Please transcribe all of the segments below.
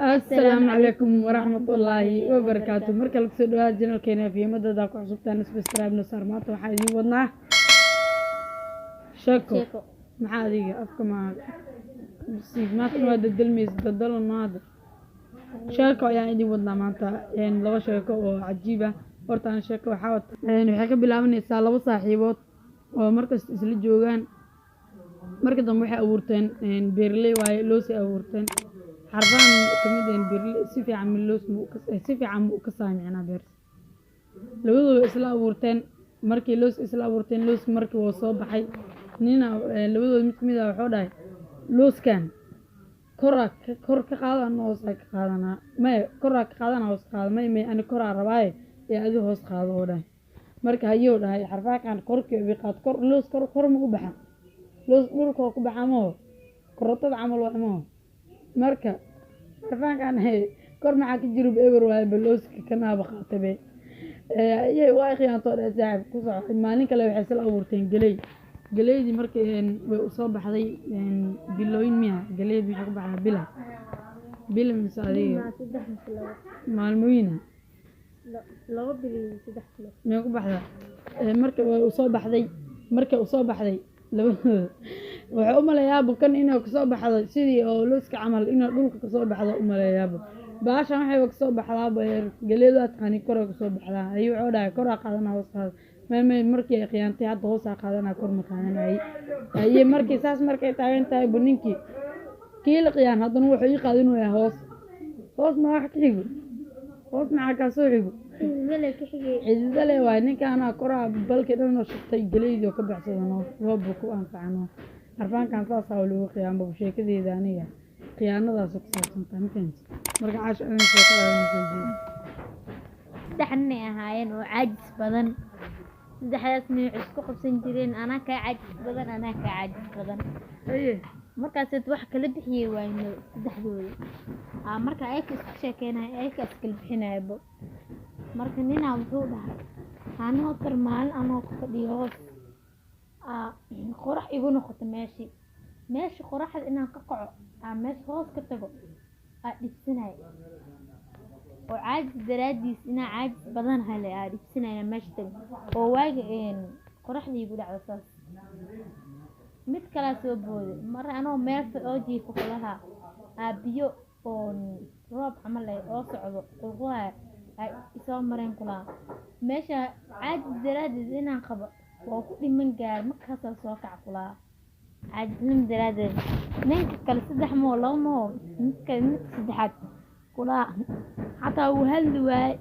Asalaamu calaykum waraxmatullaahi wabarakaatu. Marka lagu soo dhawaada channelkeena fiimadada ku cusubtaan, subscribe no saar. Maanta waxaa idiin wadnaa sheeko. Sheeko. Maxaa adiga afka ma maanta waa dadalmaysa dadalan maada. Sheeko ayaan idiin wadnaa maanta, laba sheeko oo cajiib ah. Horta aan sheeko waxaa wata, waxay ka bilaabanaysaa laba saaxiibood oo markasta isla joogaan. Marka dambe waxay abuurteen, beeraley waaye, loosay abuurteen. Xarfahan kamid ah beeraley si fiican ma loos ma u si fiican ma u kasaa micnaa beerta. Labadooda isla abuurteen. Markii loos isla abuurteen, looski markii wuu soo baxay. Nina labadooda mid kamid ah wuxuu dhahay, "Looskan koraa kor ka qaado, ana hoos ka qaadanaa." "Maya, koraa ka qaadana, hoos ka qaado." "May, may, ani koraa rabaaye ee adi hoos qaado," oo dhahay. Marka hayuu dhahay xarfaankan, korkii bi qaad kor. Loos kor kor ma u baxa? Loos dhulka waa ku baxa maho, korotada camal waa maho. Marka xarfaankan kor maxaa ka jiro? Eber waaye ba looska kanaaba qaatay be. Iyay waa khiyaantoo dhahay saaxib ku soco. Maalin kale waxay isla abuurteen geley. Galeydii markii way usoo baxday, bilooyin miya galeyd maxay ku baxdaa? Bila bila mise adiga? Ma saddex mise labo? Maalmooyina. 2 bil iyo 3 bilood. Miyay ku baxdaa? Marka way usoo baxday, markay usoo baxday labadooda wuxuu u maleeyaaba kan inay kasoo baxdo sidii oo looska camal, inay dhulka kasoo baxdo u maleeyaaba. Baashan waxayba kasoo baxdaaba galeedu aad taqaani, koray kasoo baxdaa. Ayuu wuxuu dhahay, "Koraa qaadana, hoos qaada." "May, may, markii ay khiyaantay hadda hoosaa qaadanaa, kor ma qaadanayay." Haye, markii saas markay taagan tahay bu ninkii kii la khiyaan haddana wuxuu ii qaadinayaa hoos. Hoos ma wax ka xigo? Hoos maxaa kaa soo xigo? Xididale ka xigay. Xididale waay. Ninkaana koraa balkii dhan oo shubtay, galeydii oo ka baxsadano, roob buu ku anfacano. Xarfaankan saasaa lagu khiyaanba. Sheekadeeda aniga khiyaanadaas ku saabsan tahay, ma fahamtid? Marka Caasha, adin sheekadaada soo jeedi. Saddex nin ay ahaayeen oo caajis badan. Saddexdaas nin waxay isku qabsan jireen, "Anaa kaa caajis badan, anaa kaa caajis badan." Haye. Markaaseed wax kala bixiyey waayno saddexdooda. Marka ayaka isku sheekeynaya, ayaka iskala bixinayabo. Marka ninaa wuxuu dhahay, anoo tar maalin anoo ku fadhiyo hoos, qorax igu noqoto meeshii qoraxda inaan ka kaco, meesha hoos ka tago dhibsanaya oo caajis daraadiis inaa caajis badan hele dhibsanaya inaan meesha tago oo waaga qoraxda igu dhacdo saas. Mid kalaa soo booday, mar anoo meel oo jiifo kulahaa, biyo oo roob camal eh oo socdo qulqulaya ay isoo mareen kulahaa. Meesha caajis daraadiis inaan qabo waa ku dhiman gaar, markaasaa soo kac kulahaa caajisnimo daraadeed. Ninka kale saddex moo laba moo, midka midka saddexaad kulahaa xataa wuu hadli waaye.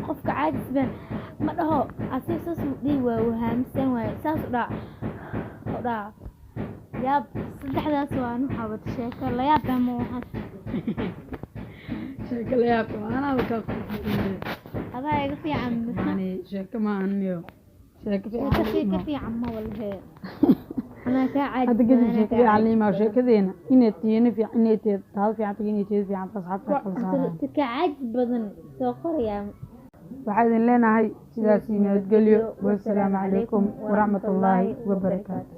Qofka caajis baan ma dhaho asiga, saas uu dhihi waaye, wuu haamisan waaye, saas u dhaca u dhaca. Yaab, saddexdaas waa anu xabad sheeko la yaab ah ma waxaas. Sheeko la yaab anaaba kaa qurxin. Adaa iga fiican. Yani sheeko ma ahan miyo sheeko sheeko fiican. Ka fiican ma walhe, anaa kaa caajis Hadda kadib badan, anaa sheeko kaa fiican caajis liimaa badan. Sheekadeena inay tiyana fiican, inay taada fiican tahay, inay teeda fiican tahay, asxaabta kala saaraan. Ka caajis badan soo qorayaa. Waxaa idin leenahay sidaasi nabadgelyo. Wasalaamu calaykum waraxmatullaahi wabarakaatu.